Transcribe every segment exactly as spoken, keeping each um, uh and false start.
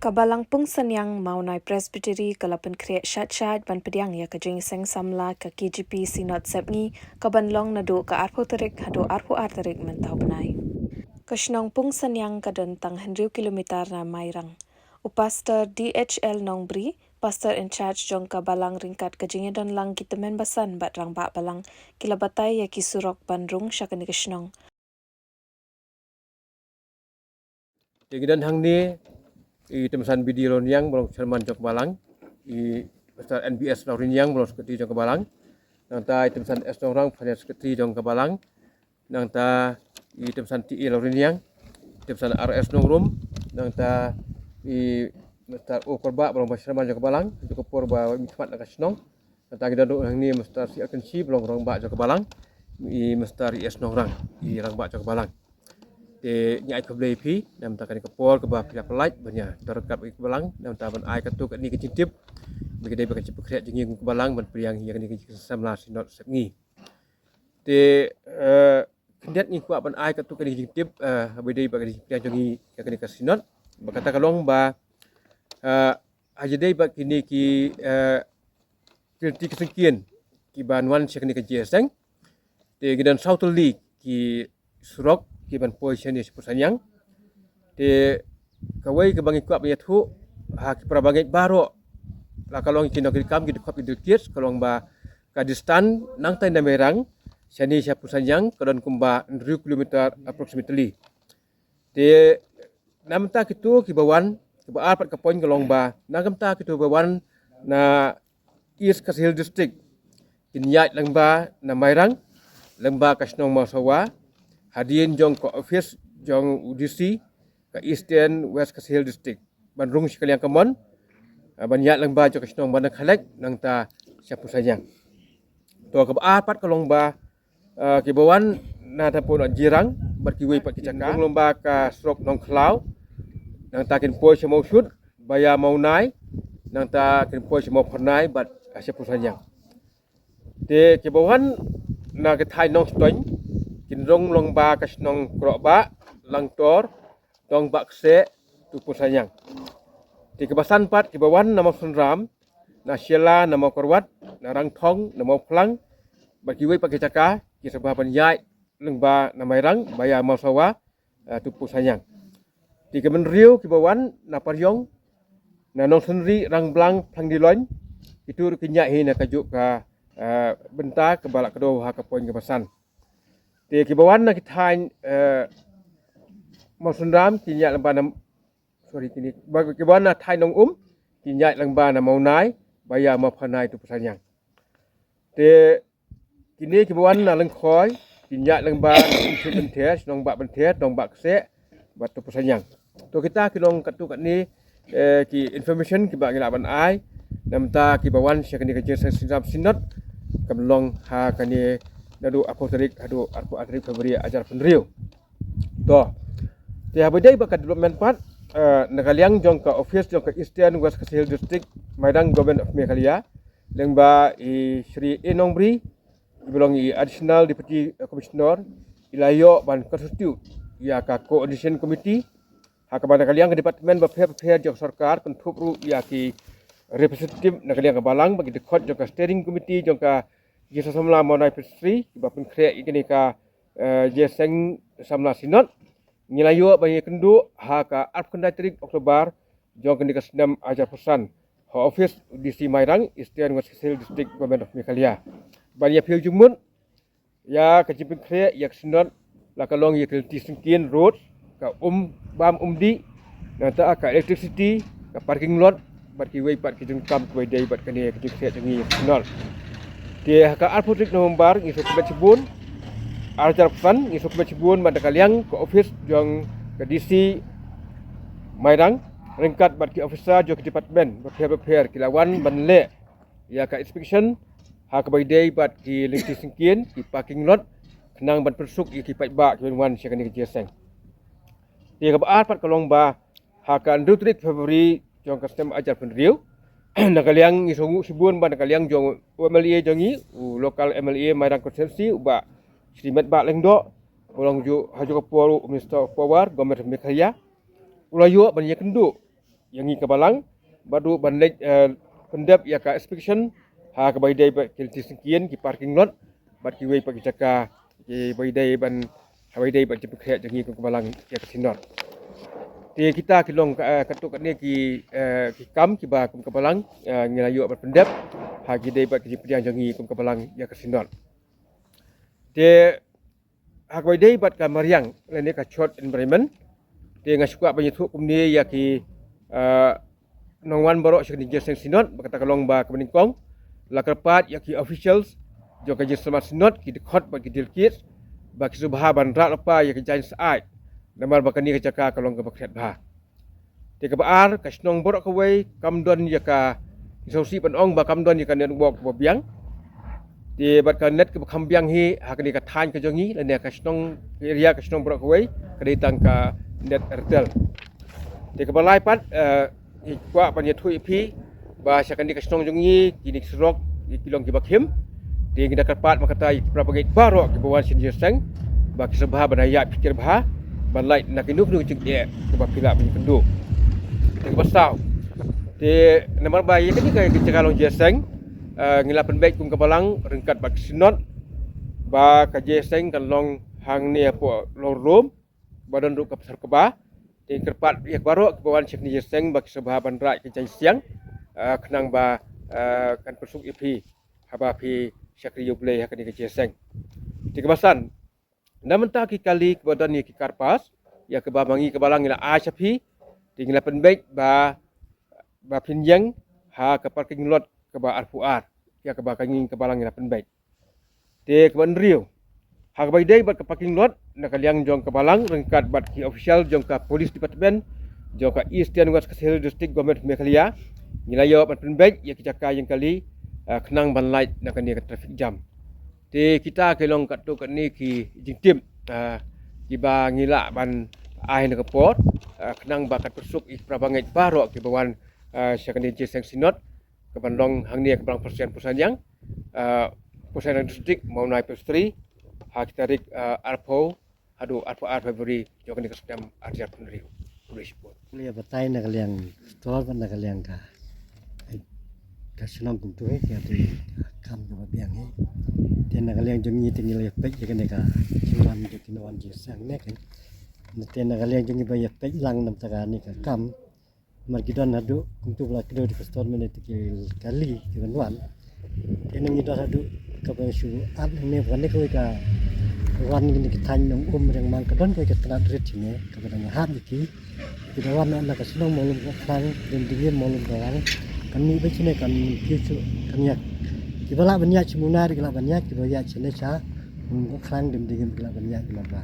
Ka Balang Pungsaniang Mawnai Presbytery ka la pynkhreh shait shait ban pdiang ïa ka jingïaseng samla ka K J P Synod Sepngi, ka ban long naduh ka arphew tarik haduh arphew ar tarik mynta u bnai. Ka shnong Pungsaniang ka don tang hynriew kilometer na Mairang. U Pastor D H L Nongbri, Pastor in charge jong ka balang, ryngkat ka jingïadon lang ki tymmen basan bad rangbah balang, ki la batai ïa ki surok ban rung sha kane ka shnong. Te ngi don hangne i Tymsan B D Lawriniang, ba long chairman jong ka balang, i Mister N B S Lawriniang, ba long secretary jong ka balang, nangta i Tymsan S Nongrang, finance secretary jong ka balang, nangta i Tymsan T A Lawriniang, i Tymsan R S Nongrum, nangta i Mister O Korbah, ba long vice chairman jong ka balang, jong ka por ba mihkhmat na ka shnong. Nangta ngi don hangne Mister C L Kynshi, ba long rangbah jong ka balang, i Mister E S Nongrang, i rangbah jong ka balang. Te ngi ai khublei ïa phi namar kane ka por kaba phi la pynlait ban ïa don ryngkat bad ka balang, namar ban ai katto katne ka jingtip ba ka dei ba ka jingpynkhreh jong ngi kum ka balang ban pdiang ïa kane ka jingsamla Synod Sepngi. Te, eh, khyndiat ngi kwah ban ai katto katne ka jingtip, eh, ba dei ba ka jingpdiang jong ngi ïa kane ka Synod. Ba kata ka long ba, eh, ha ïadei bad kine ki, eh, ki lynti ki syngkien kiban wan sha kane ka jingïaseng. Te ngi don saw tylli ki surok kiban poi shane sha Pungsaniang. Te kawei kaba ngi kwah ban ïathuh ha ki para bangeit baroh, la ka long ki nongkit kam, ki dkhot, ki dkhot, ka long ba ka distance nangtai na Mairang shane sha Pungsaniang ka don kumba hynriew kilometer approximately. Te namar kito kiba wan, kaba ar pat ka point ka long ba namar kito ba wan na East Khasi Hills District, kin ïaid lyngba na Mairang, lyngba ka shnong Mawsawa, hadien jong ka office jong u D C ka Eastern West Khasi Hills District, ban rung sha ka liang kamon, ah, ban ïaid lyngba jong ka shnong Bandar Khlek, nangta sha Pungsaniang. To kaba ar pat ka long ba, ah, kiba wan na Tampu Nongjirang bad kiwei pat ki jaka, rung lyngba ka surok Nongkhlaw, nangta kin poi sha Mawshut, ba ïa Mawnai, nangta kin poi sha Mawphyrnai bad sha Pungsaniang. Te kiba wan na ka thaiñ Nongstoiñ, kin rung lyngba ka shnong Krohbah, Langtor, Dongbah Kseh, to Pungsaniang. Te kiba san pat kiba wan na Mawsynram, na Shella, na Mawkyrwat, na Rangthong, na Mawphlang, bad kiwei pat ki jaka, ki sngewbha ban ïaid lyngba na Mairang, ba ïa Mawsawa, eh, to Pungsaniang. Te kiba hynriew kiba wan na Pariong, na Nongsynri, Rangblang, Phlang Diloin, kito ruh kin ïaid hi na kajuh ka, eh, bynta kaba la kdew ha ka point kaba san. Te kiba wan na ki thaiñ, eh, Mawsynram kin ïaid lyngba na, sorry, kine, ba, kiba wan na thaiñ Nongum kin ïaid lyngba na Mawnai, ba ïa Mawphyrnai to Pungsaniang. Te kine kiba wan na Lyngkhoi kin ïaid lyngba na Umsut Bynther, shnong Bah Bynther, Dongbah Kseh, bad to Pungsaniang. To kita ki long katto katne, eh, ki information kiba ngi lah ban ai namar kiba wan sha kane ka jingïaseng Synod, kam long ha kane naduh arphew tarik haduh arphew ar tarik February arhajar arphew hynriew. To. Te haba ïadei bad ka development pat, eh, na ka liang jong ka office jong ka Eastern West Khasi Hills District, Mairang, Government of Meghalaya, lyngba i Shri A Nongbri, iba long i Additional Deputy Commissioner, i la ïoh ban constitute ïa ka Coordination Committee, ha kaba na ka liang ka department bapher bapher jong ka sorkar, kynthup ruh ïa ki representative na ka liang ka balang, bad ki dkhot jong ka Steering Committee jong ka Jingïaseng Samla Mawnai Presbytery, kiba pynkhreh ïa kane ka, eh, Jingïaseng Samla Synod. Ngi la ïoh ban ïakynduh ha ka arphew khyndai tarik October jong kane ka snem arhajar arphew san, ha office D C Mairang, Eastern West Khasi Hills District, Government of Meghalaya, ban ïapyllun jingmut ïa ka jingpynkhreh ïa ka Synod, la ka long ïa ki lynti syngkien, road, ka um bam um dih, nangta ka electricity, ka parking lot, bad kiwei pat ki jingkam kiba ïadei bad kane ka jingkhreh jong ngi ïa ka Synod. Te ha ka arphew tarik November, ngi sngewkmen shibun, arhajar arphew san, ngi sngewkmen shibun bad na ka liang ka office jong ka D C Mairang, ryngkat bad ki officer jong ki department bapher bapher, ki la wan ban leh ïa ka inspection ha kaba ïadei bad ki lynti syngkien, ki parking lot, khnang ban pynsuk ïa ki paidbah kiban wan sha kane ka jingïaseng. Te kaba ar pat ka long ba ha ka hynriew tarik February jong ka snem arhajar arphew hynriew, na ka liang, ngi sngewnguh shibun ba na ka liang jong u M L A jong ngi, u local M L A Mairang constituency, u Bah Shri Metbah Lyngdoh, u long ju ha ju ka por u Minister of Power, Government of Meghalaya, u la ïoh ban ïakynduh ïa ngi ka balang, bad ruh ban leit, eh, pyndep ïa ka inspection ha kaba ïadei bad ki lynti syngkien, ki parking lot, bad kiwei pat ki jaka kiba ïadei ban, haba ïadei bad jingpynkhreh jong ngi kum ka balang ïa ka Synod. Te kita ki long ka, eh, katto katne ki, eh, ki kam kiba kum ka balang, eh, ngi la ïoh ban pyndep ha kaba ïadei bad ki jingpdiang jong ngi kum ka balang ïa ka Synod. Te ha kaba ïadei bad ka mariang lane ka chot environment, te nga sngewkwah ban ïathuh kumne ïa ki, eh, nongwan baroh sha kane ka jingïaseng Synod, ba kata ka long ba kaba nyngkong, la kyrpad ïa ki officials jong ka jingïaseng Synod, ki dkhot bad ki delegates, ba ki sngewbha ban rah lypa ïa ka jaiñ syaid, namar ba kane ka jaka ka long kaba khriat bha. Te kaba ar, ka shnong baroh kawei kam don ïa ka, ngi sngewsih ban ong ba kam don ïa ka network ba biang. Te bad ka net kaba kham biang hi ha kane ka thaiñ ka jong ngi, lane ka shnong, ka area ka shnong baroh kawei ka dei tang ka net Airtel. Te kaba lai pat, eh, ngi kwah ban ïathuh ïa phi ba sha kane ka shnong jong ngi, kine ki surok ki long kiba khim. Te ngi da kyrpad ma kata ïa ki para bangeit baroh kiba wan sha kane ka jingïaseng ba ki sngewbha ban ïaid pyrkhat bha ban lait na kino kino ki jingeh kiba phi lah ban ïakynduh. Te kaba saw, te namar ba ïa kane ka jaka long jingïaseng, eh, ngi la pynbeit kum ka balang ryngkat bad ka Synod ba ka jingïaseng kan long hangne hapoh Longrum, ba don ruh ka pasar kba. Te ngi kyrpad ïa baroh kiba wan sha kane ka jingïaseng ba ki sngewbha ban rah ïa ka jaiñ siang, eh, khnang ba, eh, kan pynsuk ïa phi haba phi shakri ïa U Blei ha kane ka jingïaseng. Te kaba san, na mynta ki kali kiba don ïa ki car pass, ïa kaba ma ngi ka balang ngi la ai sha phi, te ngi la pynbeit ba, ba phin ïeng ha ka parking lot kaba arphew ar, ïa kaba ka ngi ka balang ngi la pynbeit. Te kaba hynriew, ha kaba ïadei bad ka parking lot, na ka liang jong ka balang ryngkat bad ki official jong ka police department jong ka Eastern West Khasi Hills District, Government of Meghalaya, ngi la ïoh ban pynbeit ïa ki jaka ïeng kali, eh, khnang ban lait na kane ka traffic jam. Te kita ki long katto katne ki jingtip, eh, kiba ngi lah ban ai na ka por, eh, khnang ba kan pynsuk ïa ki para bangeit baroh kiba wan, eh, sha kane ka jingïaseng Synod kaban long hangne ha ka balang Protestant Pyrshah Ïang, eh, Pyrshah Ïang District, Mawlai Presbytery, ha ki tarik, eh, arphew haduh arphew ar February jong kane ka snem ar hajar arphew hynriew. Khublei shibun. Khublei batai na ka liang store bad na ka liang ka, ka shnong kumtu hi, ka dei ka kam kaba biang hi. Te na ka liang jong ngi te ngi la ïa peit ïa kane ka jingwan jong ki nongwan jingïaseng ne ka. Te na ka liang jong ngi ba ïa peit lang na ka bynta kane ka kam, namar ki don haduh kumtu ba la kdew da ka store mynne te ki kali kiban wan. Te ngi don haduh kaba shu ap ne ba ne kawei ka wan kine ki thaiñ Nongrum, Riangmang, ka don kawei ka tnat rit shane kaba dang hap ïa ki. Ki da wan na ka shnong Mawlum Kohkhrang, Dymdingim, Mawlum Dawang. Kan mih beit shane kan kiew shuh kan ïaid. Kiba lah ban ïaid sha Mawlai ki lah ban ïaid, kiba ïaid shane sha Mawlum Kohkhrang, Dymdingim ki lah ban ïaid, namar ba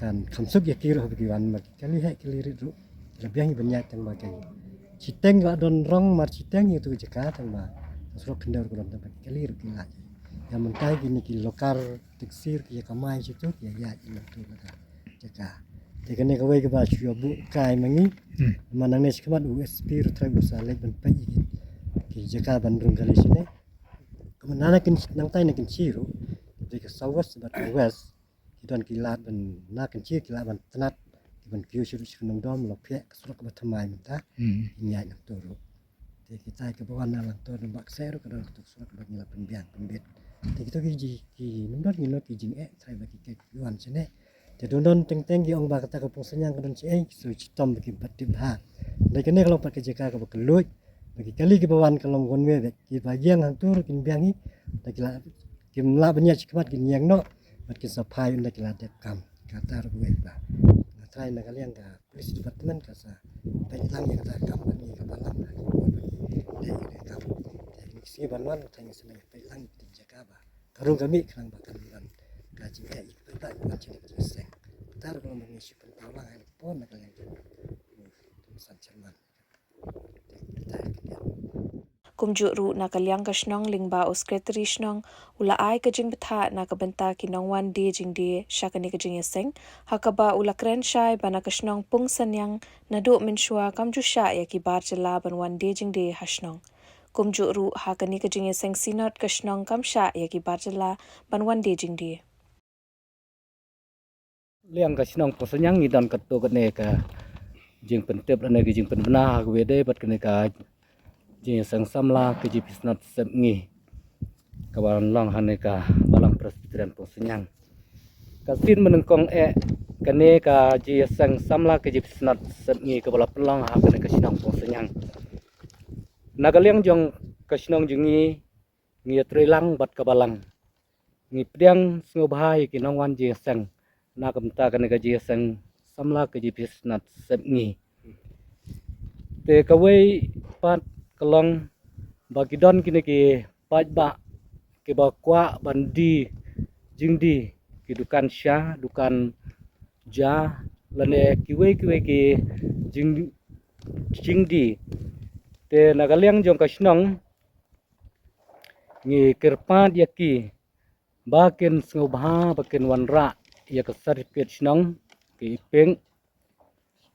kan kham suk ïa ki ruh haba ki wan, namar ki kali heh kali rit ruh. Ki la biang hi ban ïaid tang ba ki shiteng la don rong mar shiteng ïa tu jaka tang ba ka surok khyndew ruh ka don tang ba ki kali ruh ki lait. Ïa mynta kine ki lokar taxi ruh ki ïa kamai sha tu ki ïa ïaid ïa tu ka jaka. Te kane kawei kaba shu ïa buh kai ma ngi. Hmm. Ma nangne shakhmat u S P ruh trai u sa leit ban peit ïa ki jaka ban rung kali shane. Kaba nang na kin nangtai na kin shi ruh. Te ka South West bad ka West. Ki don ki lad ban na Kynshi ki lad ban tnat ki ban kiew sha ruh sha Nongdom, Lophiah, ka surok kaba thymmai mynta. Hmm. Ki ïaid nangto ruh. Te kita kiba wan na Langtor na Bakseh ruh ka don kato ka surok kaba ngi la pynbiang pynbit. Te kito ki ji ki nongdon ki long ki jingeh trai ba ki kei ki wan shane. Te don don teng teng ki ong ba kata ka Pungsanyang ka don shaei, ki shu shitom ba kim pat tip bha. Dei kane ka long pat ka jaka kaba kylluid. Ba ki kali kiba wan ka long one way beit, kiba ïeng hangto ruh kin biang hi. Da ki la, kim lah ban ïaid shakhmat kin ïeng noh. Bad kin sa phai ynda ki la dep kam. Kata ruh kawei ba nga trai na ka liang ka police department ka sa peit lang ïa kata ka kam bad ngi ka balang ha ki bor ba ngi dei ïa ka kam. Te ngi sngew ban wan, nga trai ngi sa nang peit lang ïa kata ka jaka ba ka rung ka mih khnang ba kan wan ka jingeh ïa ki paidbah kiba wan sha kane ka jingseng. Kata ruh ka long ba ngi shu pynpaw lang ha kane ka por na ka liang jong u San Sherman. Kumjuh ruh na ka liang ka shnong lyngba u Secretary shnong u la ai ka jingbthah na ka bynta ki nongwan die jingdie sha kane ka jingïaseng, ha kaba u la kren shai ba na ka shnong Pungsanyang naduh mynshuwa kam ju shah ïa ki bar jylla ban wan die jingdie ha shnong. Kumjuh ruh ha kane ka jingïaseng Synod ka shnong kam shah ïa ki bar jylla ban wan die jingdie. Liang ka shnong Pungsanyang ngi don katto katne ka jingpyntip lane ki jingpynbna ha kawei de bad kane ka jingïaseng samla ka J P Synod Sepngi kaba long hangne ka Balang Presbyterian Pongsanjang. Ka sien mynnyngkong eh kane ka jingïaseng samla ka J P Synod Sepngi kaba la pynlong ha kane ka shnong Pongsanjang. Na ka liang jong ka shnong jong ngi ngi ïatreilang bad ka Balang. Ngi pdiang sngewbha ïa ki nongwan jingïaseng na ka bynta kane ka jingïaseng samla ka J P Synod Sepngi. Te kawei pat ka long ba ki don kine ki paidbah kiba kwah ban die jingdie, ki dukan sha, dukan ja, lane kiwei kiwei ki jing, jingdie. Te na ka liang jong ka shnong ngi kyrpad ïa ki ba kin sngewbha ba kin wanrah ïa ka certificate shnong, ki i pink.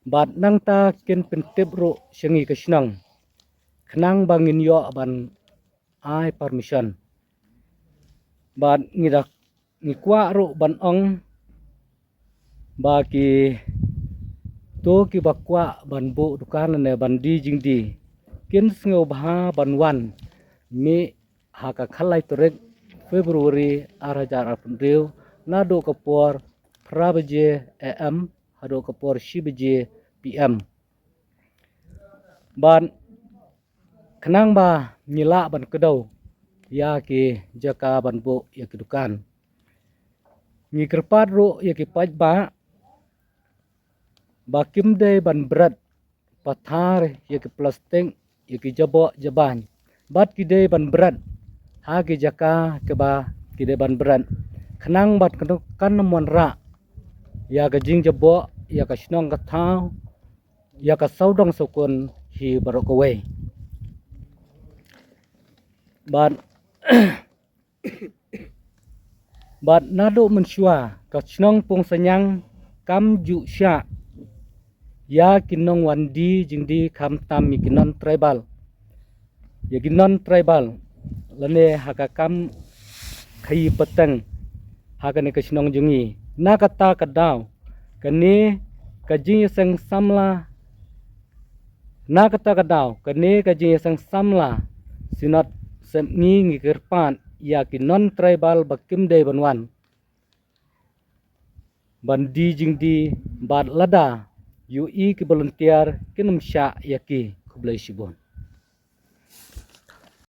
Bad nangta kin pyntip ruh sha ngi ka shnong khnang ba ngin ïoh ban ai permission. Bad ngi da, ngi kwah ruh ban ong ba kito kiba kwah ban buh dukan ne ban die jingdie kin sngewbha ban wan mih ha ka khatlai tarik February ar hajar arphew hynriew, naduh ka por phra baje A M haduh ka por shi baje P M. Bad khnang ba ngi lah ban kdew ïa ki jaka ban buh ïa ki dukan, ngi kyrpad ruh ïa ki paidbah ba kim dei ban bret pathar ïa ki plastik, ïa ki jaboh jabain. Bad ki dei ban bret ha ki jaka kiba ki dei ban bret khnang ba kan ym wanrah ïa ka jingjaboh ïa ka shnong ka thaw, ïa ka sawdong sawkun hi baroh kawei. Bad bad naduh mynshuwa ka shnong Pongsanjang kam ju shah ïa ki nongwan die jingdie khamtam ïa ki non tribal, ïa ki non tribal lane ha ka kam khaïi pateng ha kane ka shnong jong ngi. Na kata ka daw kane ka jingïaseng samla, na kata ka daw kane ka jingïaseng samla Synod Sepngi ngi kyrpad ïa ki non tribal ba kim dei ban wan ban die jingdie bad lada ïohi ki volunteer kin ym shah ïa ki. Khublei shibun.